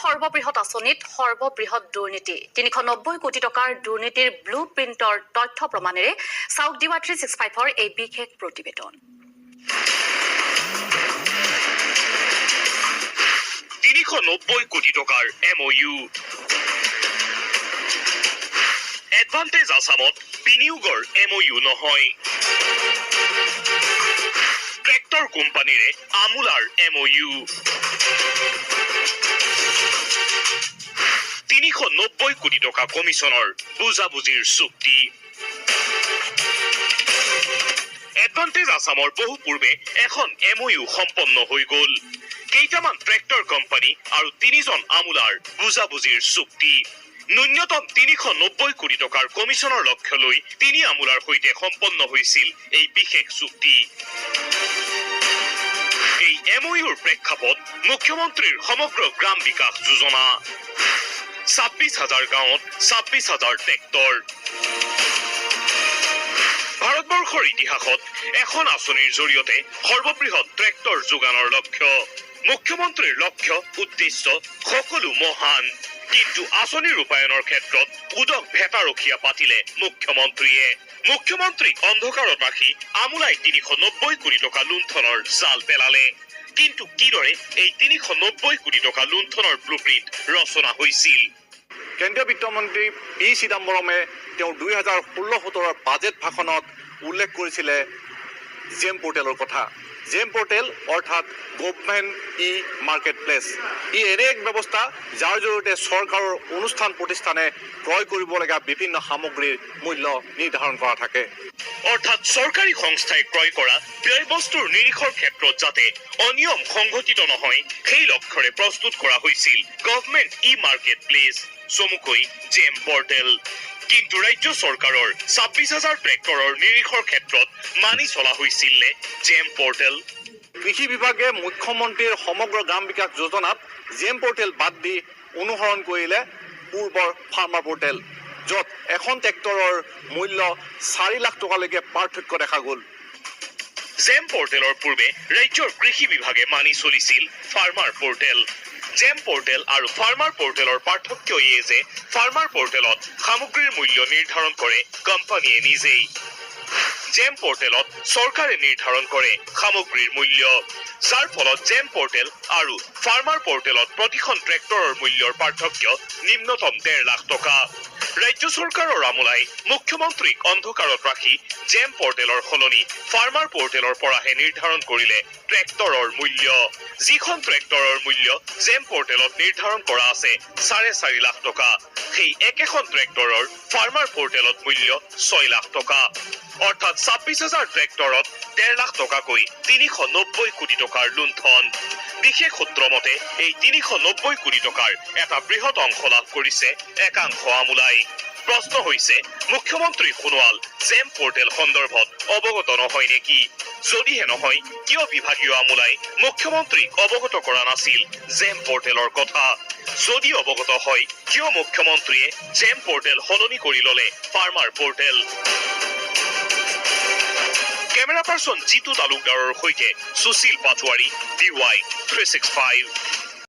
সৰ্ববৃহৎ আঁচনিত সৰ্ববৃহৎ দুৰ্নীতি। 390 কোটি টকাৰ দুৰ্নীতিৰ ব্লু প্ৰিণ্টৰ তথ্য প্ৰমাণেৰে চাওক ডিৱাই 365ৰ এই বিশেষ প্ৰতিবেদন। 390 কোটি টকাৰ এমঅইউ। এডভান্টেজ আছামত বিনিয়োগৰ এমঅইউ নহয়, ট্ৰেক্টৰ কোম্পানীৰে আমোলাৰ এমঅইউ। 390 কোটি টকা কমিছনৰ বুজাবুজিৰ চুক্তি। এডভান্টেজ আছামৰ বহু পূৰ্বে এখন এমঅইউ সম্পন্ন হৈ গ'ল। কেইটামান ট্ৰেক্টৰ কোম্পানী আৰু তিনিজন আমোলাৰ বুজাবুজিৰ চুক্তি। ন্যূনতম 390 কোটি টকাৰ কমিছনৰ লক্ষ্য লৈ তিনি আমোলাৰ সৈতে সম্পন্ন হৈছিল এই বিশেষ চুক্তি। এই এমঅইউৰ প্ৰেক্ষাপট মুখ্যমন্ত্ৰীৰ সমগ্ৰ গ্ৰাম বিকাশ যোজনা। 26 হাজাৰ গাঁৱত 26 হাজাৰ ট্ৰেক্টৰ। ভাৰতবৰ্ষৰ ইতিহাসত এখন আঁচনিৰ জৰিয়তে সৰ্ববৃহৎ ট্ৰেক্টৰ যোগানৰ লক্ষ্য। মুখ্যমন্ত্ৰীৰ লক্ষ্য, উদ্দেশ্য সকলো মহান, কিন্তু আঁচনি ৰূপায়ণৰ ক্ষেত্ৰত উদক ভেটাৰখীয়া পাতিলে মুখ্যমন্ত্ৰীয়ে। মুখ্যমন্ত্ৰীক অন্ধকাৰত ৰাখি আমোলাই 390 কোটি টকা লুণ্ঠনৰ জাল পেলালে। কিন্তু কিদৰে এই 390 কোটি টকা লুণ্ঠনৰ ব্লুপ্ৰিণ্ট ৰচনা হৈছিল? কেন্দ্ৰীয় বিত্তমন্ত্ৰী পি চিদাম্বৰমে তেওঁৰ 2016-17ৰ বাজেট ভাষণত উল্লেখ কৰিছিলে জেম পৰ্টেলৰ কথা। জেম পৰ্টেল অৰ্থাৎ গভমেণ্ট ই মাৰ্কেট প্লেচ। ই এনে এক ব্যৱস্থা, যাৰ জৰিয়তে চৰকাৰৰ অনুষ্ঠান প্ৰতিষ্ঠানে ক্ৰয় কৰিবলগীয়া বিভিন্ন সামগ্ৰীৰ মূল্য নিৰ্ধাৰণ কৰা থাকে। অৰ্থাৎ চৰকাৰী সংস্থাই ক্ৰয় কৰা ব্যয় বস্তুৰ নিৰিখৰ ক্ষেত্ৰত যাতে অনিয়ম সংঘটিত নহয়, সেই লক্ষ্যৰে প্ৰস্তুত কৰা হৈছিল গভমেণ্ট ই মাৰ্কেট প্লেচ, চমুকৈ জেম পৰ্টেল। কিন্তু ৰাজ্য চৰকাৰৰ 26 হাজাৰ ট্ৰেক্টৰৰ নিৰিখৰ ক্ষেত্ৰত মানি চলা হৈছিল নে জেম পৰ্টেল? কৃষি বিভাগে মুখ্যমন্ত্ৰীৰ সমগ্ৰ গ্ৰাম বিকাশ যোজনাত জেম পৰ্টেল বাদ দি অনুসৰণ কৰিলে পূৰ্বৰ ফাৰ্মাৰ পৰ্টেল, য'ত এখন ট্ৰেক্টৰৰ মূল্য 4 লাখ টকালৈকে পাৰ্থক্য দেখা গ'ল। জেম পৰ্টেলৰ পূৰ্বে ৰাজ্যৰ কৃষি বিভাগে মানি চলিছিল ফাৰ্মাৰ পৰ্টেল। জেম পৰ্টেল আৰু ফাৰ্মাৰ পৰ্টেলৰ পাৰ্থক্য এয়ে যে ফাৰ্মাৰ পৰ্টেলত সামগ্ৰীৰ মূল্য নিৰ্ধাৰণ কৰে কোম্পানীয়ে নিজেই। জেম পৰ্টেলত চৰকাৰে নিৰ্ধাৰণ কৰে সামগ্ৰীৰ মূল্য। যাৰ ফলত জেম পৰ্টেল আৰু ফাৰ্মাৰ পৰ্টেলত প্ৰতিখন ট্ৰেক্টৰৰ মূল্যৰ পাৰ্থক্য নিম্নতম 1.5 লাখ টকা। ৰাজ্য চৰকাৰৰ আমোলাই মুখ্যমন্ত্ৰীক অন্ধকাৰত ৰাখি জেম পৰ্টেলৰ সলনি ফাৰ্মাৰ পৰ্টেলৰ পৰাহে নিৰ্ধাৰণ কৰিলে ট্ৰেক্টৰৰ মূল্য। যিখন ট্ৰেক্টৰৰ মূল্য জেম পৰ্টেলত নিৰ্ধাৰণ কৰা আছে 4.5 লাখ টকা, সেই একেখন ট্ৰেক্টৰৰ ফাৰ্মাৰ পৰ্টেলত মূল্য 6 লাখ টকা। অৰ্থাৎ 26 হাজাৰ ট্ৰেক্টৰত 1.5 লাখ টকাকৈ 390 কোটি টকাৰ লুণ্ঠন। বিশেষ সূত্ৰ মতে এই 390 কোটি টকাৰ এটা বৃহৎ অংশ লাভ কৰিছে একাংশ আমোলাই। প্ৰশ্ন হৈছে, মুখ্যমন্ত্ৰী সোণোৱাল জেম পৰ্টেল সন্দৰ্ভত অৱগত নহয় নেকি? যদিহে নহয়, কিয় বিভাগীয় আমোলাই মুখ্যমন্ত্ৰীক অৱগত কৰা নাছিল জেম পৰ্টেলৰ কথা? যদি অৱগত হয়, কিয় মুখ্যমন্ত্ৰীয়ে জেম পৰ্টেল সলনি কৰি ললে farmer portal? Camera person Jitu তালুকদাৰৰ সৈতে সুশীল পাটোৱাৰী, ডিৱাই 365।